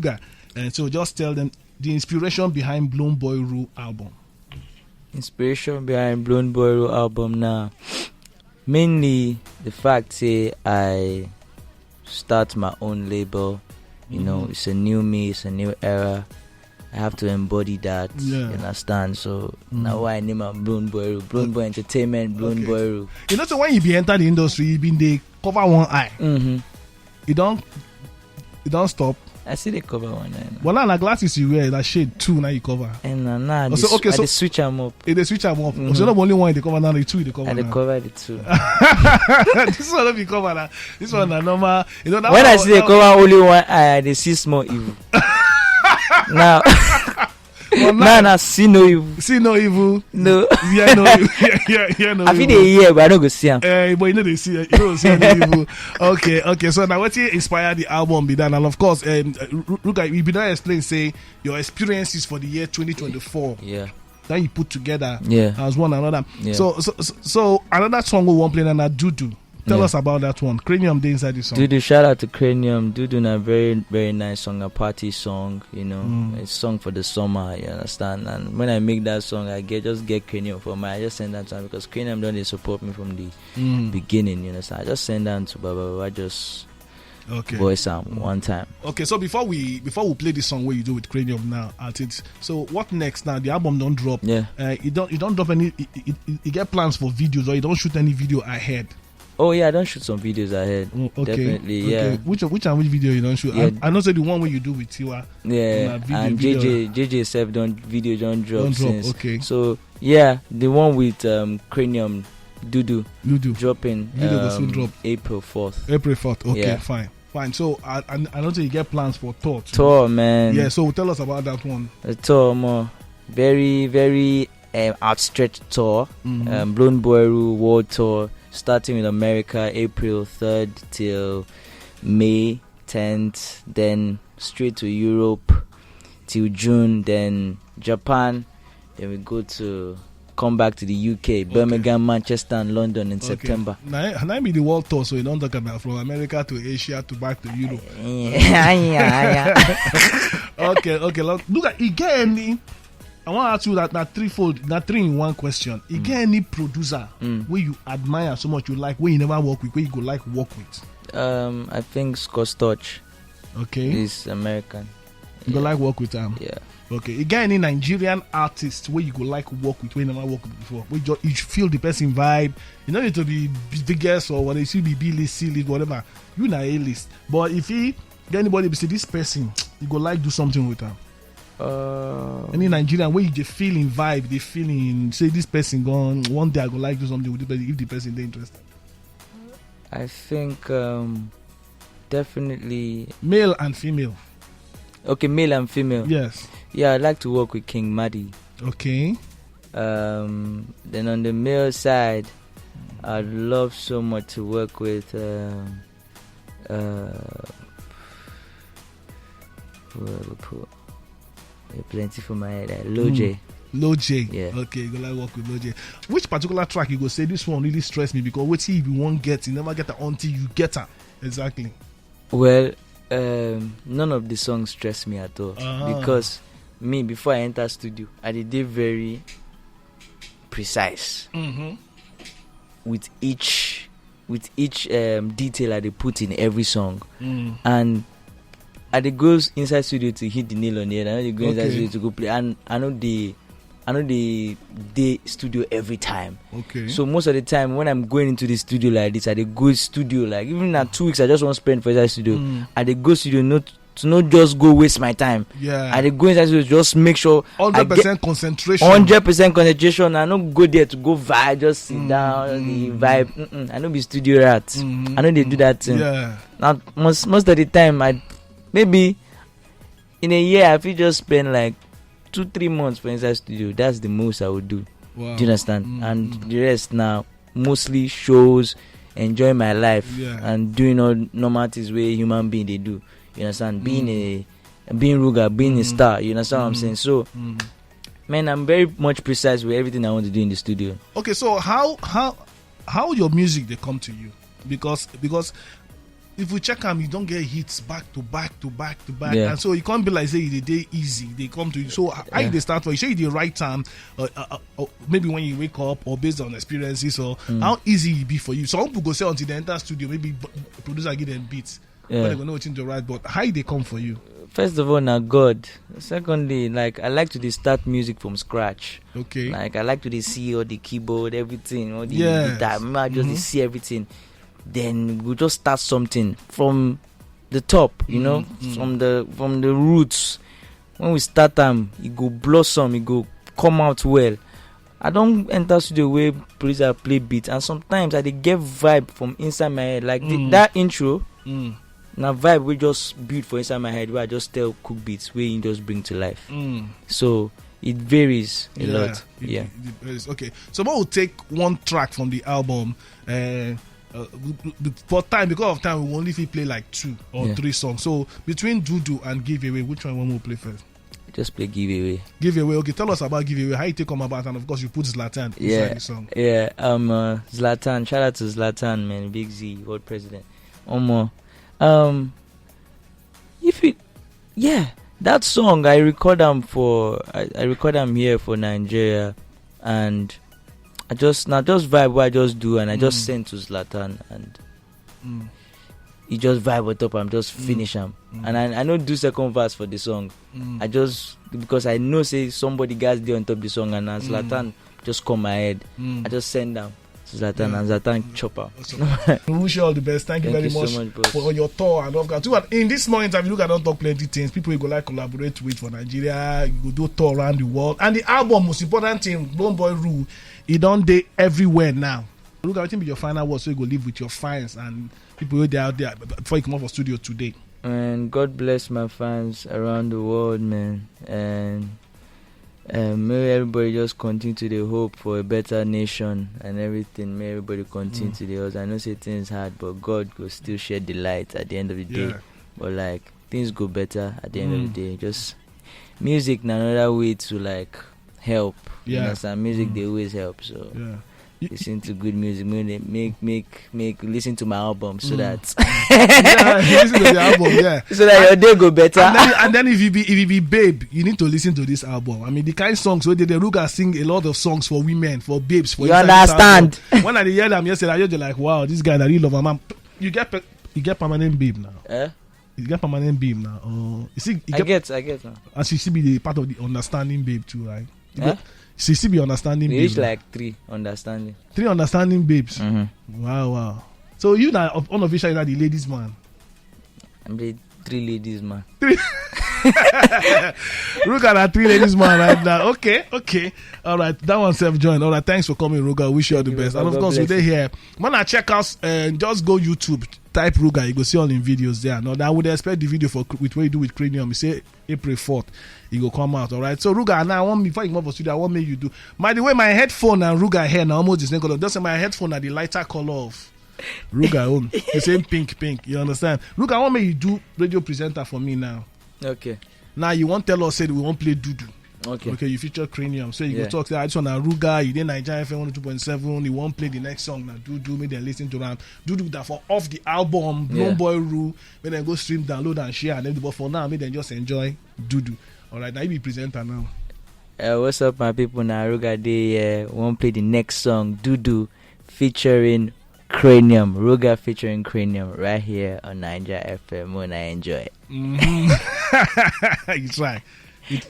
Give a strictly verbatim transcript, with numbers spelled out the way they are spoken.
Yeah. And so just tell them the inspiration behind Blown Boy Rule album. Inspiration behind Blown Boy Rule album now, mainly the fact say I start my own label. You know, Mhm. It's a new me, it's a new era. I have to embody that. Yeah. You understand? So Mm. now why I name am Blown Boy Rule, Blown Boy Entertainment, Blown Okay. Boy Rule. You know, so when you be enter the industry, you been dey cover one eye. Mm-hmm. You don't, you don't stop. I see they cover one eye. Now. Well, now, na glasses you wear, that shade two now you cover. And now, now I Oh, dey so, sw- okay, I so- dey switch am up. It dey switch am up. Mhm. So not only one you dey cover now, the two you dey cover I dey now. Cover the two. This one no be cover now. This one na normal. You know, that When one, I see they that- cover only one eye, I dey see small evil. Now, Well, now, now see no evil. See no evil. No. Yeah, no evil. Yeah, yeah, yeah, no I feel evil. They hear, but I no go see am. Eh, but you know they see, you don't see any evil. Okay, okay. So now, what inspired the album be done? And of course, um, uh, Ru- Ruga, you be not explain say your experiences for the year twenty twenty-four Yeah. that you put together Yeah. as one another. Yeah. So, so, so, so another song we won't play now, Dudu. Tell Yeah. us about that one. Cranium dey inside the song. Dudu, shout out to Cranium. Dudu na very, very nice song, a party song, you know. Mm. A song for the summer, you understand? And when I make that song, I get just get Cranium for my, I just send that to him because Cranium don't they support me from the Mm. beginning, you understand? I just send that to Baba, Baba just Okay. voice am Mm. one time. Okay, so before we before we play the song where you do with Cranium now, I think. So what next now? The album don't drop. Yeah. Uh, you don't you don't drop any. You, you, you get plans for videos or you don't shoot any video ahead. Oh yeah, I don't shoot some videos ahead. Oh, okay. Definitely, Okay. Yeah. Which which and which video you don't shoot? Yeah. I, I know say the one where you do with Tiwa. Yeah, Na video, and video. J J J J self don't video don't drop Don't drop. since. Okay. So yeah, the one with um Cranium, Dudu You do. Dropping Video go soon um, drop. April fourth. April fourth. Okay, Yeah. Fine. Fine. So I, I I know say you get plans for tour. Too. Tour, man. Yeah. So tell us about that one. A tour, more very very um, outstretched tour. Mhm. Um, Blown Boy Rule World Tour, starting with America, April third till May tenth, then straight to Europe till June, then Japan, then we go to come back to the U K, Birmingham, Manchester, and London in Okay. September. Now, now be the world tour, so you don't talk about from America to Asia to back to Europe. Yeah, yeah, yeah. Okay, okay. Look, look at you get any. I want to ask you that now threefold, now three in one question. You Mm. get any producer Mm. where you admire so much, you like, where you never work with, where you go like work with. Um, I think Scott Storch Okay, is American. you go like work with them. Yeah. Okay, you get any Nigerian artist where you go like work with, where you never work with before? Where you, you feel the person vibe. You know, it to be the biggest or what they should be B list, C list, whatever. You na A list, but if he get anybody, be say this person, you go like do something with them. Uh, Any Nigerian where you dey feel in vibe, they feeling say this person gone one day I go like do something with this person if the person they interested. I think um, definitely Male and female. Okay, male and female. Yes. Yeah, I like to work with King Madi. Okay. Um, then on the male side, I'd love so much to work with. Um, uh, who I go put? There plenty for my head. Uh, Loj. Loj. Yeah. Okay, you go like work with Loj. Which particular track you go say this one really stress me because what he be one get, you never get her until you get her. Exactly. Well, um, none of the songs stress me at all Ah. because me before I enter studio, I did dey very precise Mm-hmm. with each with each um, detail I dey put in every song, Mm. and I dey go s- inside studio to hit the nail on the head. I no dey go inside Okay. Studio to go play, and I no dey I no dey dey studio every time. Okay. So most of the time when I'm going into the studio like this, I dey go studio like even na two weeks I just wan spend for inside studio. Mm. I dey go studio not to not just go waste my time. Yeah. I dey go inside studio just make sure I Hundred get percent concentration. Hundred percent concentration. I no go there to go vibe, just sit Mm, down, mm, the vibe. Mm-mm. I no be studio rat. Mm-hmm. I no dey do that thing. Yeah. Now most most of the time, I maybe in a year I fit just spend like two three months for inside studio. That's the most I would do. Wow. Do you understand? Mm, And mm. The rest now mostly shows, enjoying my life, Yeah. and doing all normal things where human being they do. You understand? Being Mm. a being Ruga, being a Mm. star. You understand what I'm Mm. Saying? So, Mm. Man, I'm very much precise with everything I want to do in the studio. Okay, so how how how your music they come to you? Because because If we check am, you don get hits back to back to back to back, Yeah. And so e come be like say e dey dey easy. Dey come to you. So how you Yeah. dey start for? You say you dey write am, uh, uh, uh, uh, maybe when you wake up or based on experiences, or Mm. how easy e be for you. Some people go say until they enter studio, maybe b- producer give them beats, Yeah. but they go know wetin to write. But how e dey come for you? First of all, na God. Secondly, like, I like to dey start music from scratch. Okay. Like, I like to dey see all the keyboard, everything, all the Yes. guitar. Remember, I just dey Mhm. see everything. Then we just start something from the top, you know, Mm, mm. from the from the roots. When we start am, e go blossom, e go come out well. I don enter studio wey producer play beat, and sometimes I dey get vibe from inside my head. Like the, Mm. that intro, Mm. na vibe wey just build for inside my head, wey I just tell Cook Beats, wey he just bring to life. Mm. So it varies a Yeah, lot. it- Yeah. it depends. Okay, so we will take one track from the album. Uh, uh, we- we- for time, because of time, we will only fit play like two or Yeah. three songs. So between Dudu and Giveaway, which one we will play first? Just play Giveaway. Giveaway. Okay, tell us about Giveaway. How you take come about, and of course you put Zlatan Yeah. inside the song. Yeah. Um. Uh, Zlatan. Shout out to Zlatan, man. Big Z, world president. Omo. Um. If it, yeah, that song I record am for. I, I record am here for Nigeria, and I just now just vibe what I just do, and I just Mm. send to Zlatan, and Mm. he just vibe on top. I'm just Mm. finish am, Mm. and I I no do second verse for the song. Mm. I just, because I know say somebody guys dey on top the song, and as Mm. Zlatan just come my head, Mm. I just send am to Zlatan, Yeah. and Zlatan chop am. Awesome. We wish you all the best. Thank you Thank very you much so much, boss. for your tour and all that. Too, and in this morning interview, look, I don't talk plenty things. People you go like collaborate with for Nigeria, you go do tour around the world, and the album, most important thing, Blown Boy Rule, it don't dey everywhere now. Look, I think be your final words, so you go live with your fans and people wey dey out there before you come off for studio today. And God bless my fans around the world, man. And um, may everybody just continue to dey hope for a better nation and everything. May everybody continue Mm. to dey hustle. I know say things hard, but God go still shed the light at the end of the day. Yeah. But like, things go better at the end of Mm. the day. Just music na another way to, like, help. You Yeah. understand? Music Mm. dey always help. So Yeah. listen to good music. Make make make, make listen to my album so Mm. that Yeah, listen to the album, yeah. so that your day go better. And then, and then if you be if you be babe, you need to listen to this album. I mean, the kind songs where they, they look at sing a lot of songs for women, for babes, for You inside this understand? Album. When I hear them yesterday, I just like, wow, this guy that really love my mom. You get pe- you get permanent babe now. Eh? You get permanent babe now. Uh, you see, you I get, get, I get now. And she still be the part of the understanding babe too, right? You Eh? get- she still be understanding We babe. reach Now. Like three understanding. Three understanding babes. Mm-hmm. Wow, wow. So you now unofficially now the ladies man. I'm the three ladies man. Look at that three ladies man right now. Okay, okay. All right, that one self join. All right, thanks for coming, Ruga. Wish you all the Thank you, best. Ruga. And of God course, we bless dey you. Here. When I check out, uh, just go YouTube, type Ruga. You go see all in videos there. Now, I would expect the video for with what you do with Cranium. You say April fourth, you go come out. All right. So Ruga, now I want before you come up for studio, I want make you do. By the way, my headphone and Ruga hair now almost the same color. Just say my headphone are the lighter color of Ruga own. The same pink, pink. You understand? Ruga, I want make you do radio presenter for me now. Okay. Now you won't tell us say we won't play Dudu. Okay. Okay, you feature Cranium. So you Yeah. go talk say, "Ah, this one na Ruga, you dey Nigeria F M one oh two point seven, you won't play the next song, now Dudu, make them listen to am. Dudu that for off the album, Blown Yeah. Boy Rule, make them go stream, download and share and everything. But for now, make them just enjoy Dudu." All right, now you be presenter now. Uh, what's up, my people? Now Ruga Day here. Won't play the next song, Dudu, featuring Cranium. Ruga featuring Cranium right here on Niger F M. When I enjoy. Mm-hmm. You try. You try.